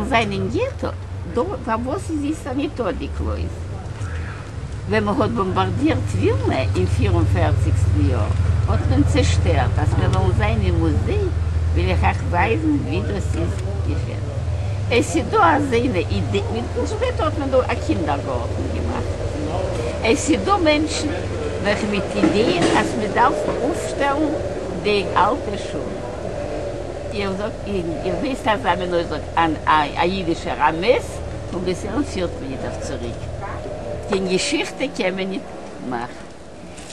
וועלן זיין אין געטא, דא פארוואס איז איצטער ניטא די קלויז? ווען מען האט באמבארדירט ווילנע אין פיר און פערציגסטן יאר האט מען צעשטערט, אז מיר וועלן זיין אין מוזיי וועל איך אייך ווייזן ווי דאס איז געשען. עס איז דא אזוינע אידעען, און שפעטער האט מען דא א קינדערגארטן געמאכט. עס איז דא מענטשן וועלכע מיט אידעען אז מען דארף אויפשטעלן די אלטע שול. איר זאגט, איר ווייסט אזא מין אויסדרוק, אן א אידישער א מת פון בית עולם פירט מען ניט אויף צוריק. קיין געשיכטע קען מען ניט מאכן.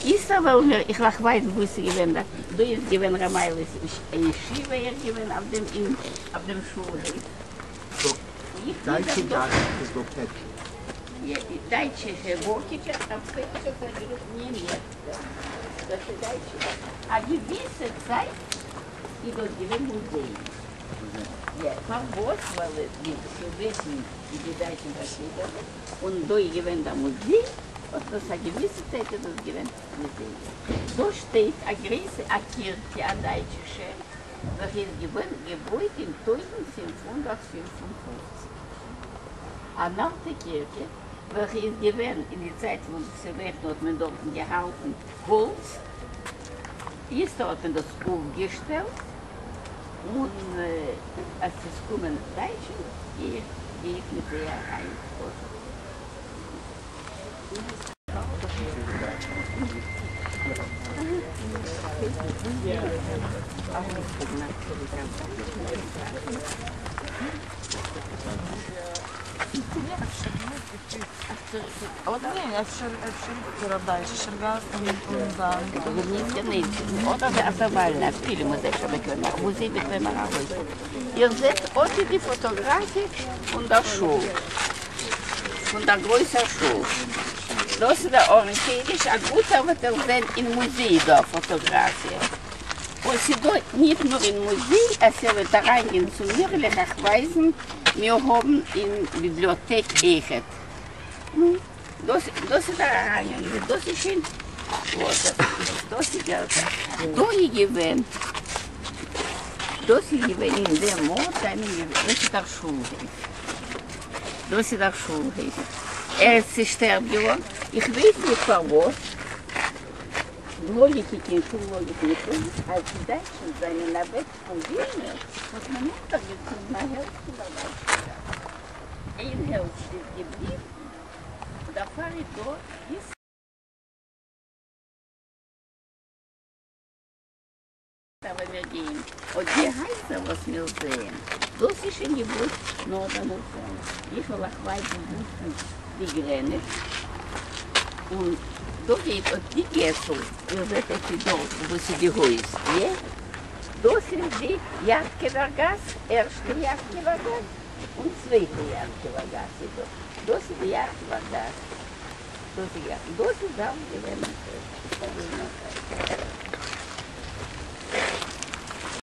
איצטער וועלן מיר איך אייך ווייזן וואו ס'איז געווען דער, דא איז געווען ר' מיילעך'ס ישיבה אויך געווען אויף דעם אין אויף דעם שול הויף. די דייטשע גאס איז וואקעטשע. דייטשישע וואקעטשע אויף פויליש האט ער גערופן ניעמיעצקע. דאס איז דייטשע גאס. א געוויסע צייט איז דאס געווען מוזיי. יא, פארוואס? ווייל די סאוועטן און די דייטשן פארשטייט זיך, און דא איז געווען דער מוזיי, האט דאס א געוויסע צייט איז דאס געווען מוזיי. דא שטייט א גרויסע א קירכע א דייטשישע וועלכע איז געווען געבויט אין 1555. אן אלטע קירכע וועלכע איז געווען אין די צייט פון די סאוועטן האט מען דארטן געהאלטן האלץ, איצטער האט מען דאס אויפגעשטעלט און אז ס'איז קומען דייטשן גיי איך גיי איך מיט זיי אריין. איר זעט אט איז די פאטאגראפיע פון דער שול, פון דער גרויסער שול. דאס איז דער ארון קודש, א גוטער וועט איר זען אין מוזיי דא פאטאגראפיע. און ס'איז דא ניט נאר אין מוזיי, אז איר וועט אריינגיין צו מיר וועל איך אייך ווייזן, מיר האבן אין ביבליאטעק אויכעט. נו, דאס דאס איז דער אריינגאנג, דאס איז שוין וואס דאס איז דער דא איז געווען, דאס איז געווען אין דעם ארט זענען געווען, דאס איז דער שול הויף, דאס איז דער שול הויף, ער איז צעשטערט געווארן, איך ווייס נישט פארוואס. לאגיק קיין שום לאגיק נישט דא, אז די דייטשן זענען אוועק פון ווילנע האט מען אונטערגעצונדן א העלפט פון דער דייטשן גאס, איין העלפט איז געבליבן און דערפאר איז דא ביז ווען מיר גייען אט די הייזער וואס מיר זעען, דאס איז שוין געבויט נאך דער מלחמה, איך וועל אייך ווייזן וואו איז די גרעניץ, און דא גייט אט די געסל, איר זעט אט איז דארט וואו ס'איז די הויז, יע? דאס איז די יאטקעווער גאס, ערשטע יאטקעווער גאס, און צווייטע יאטקעווער גאס איז דא, דאס איז די יאטקעווער גאס, דאס איז דאס איז אלס געווען.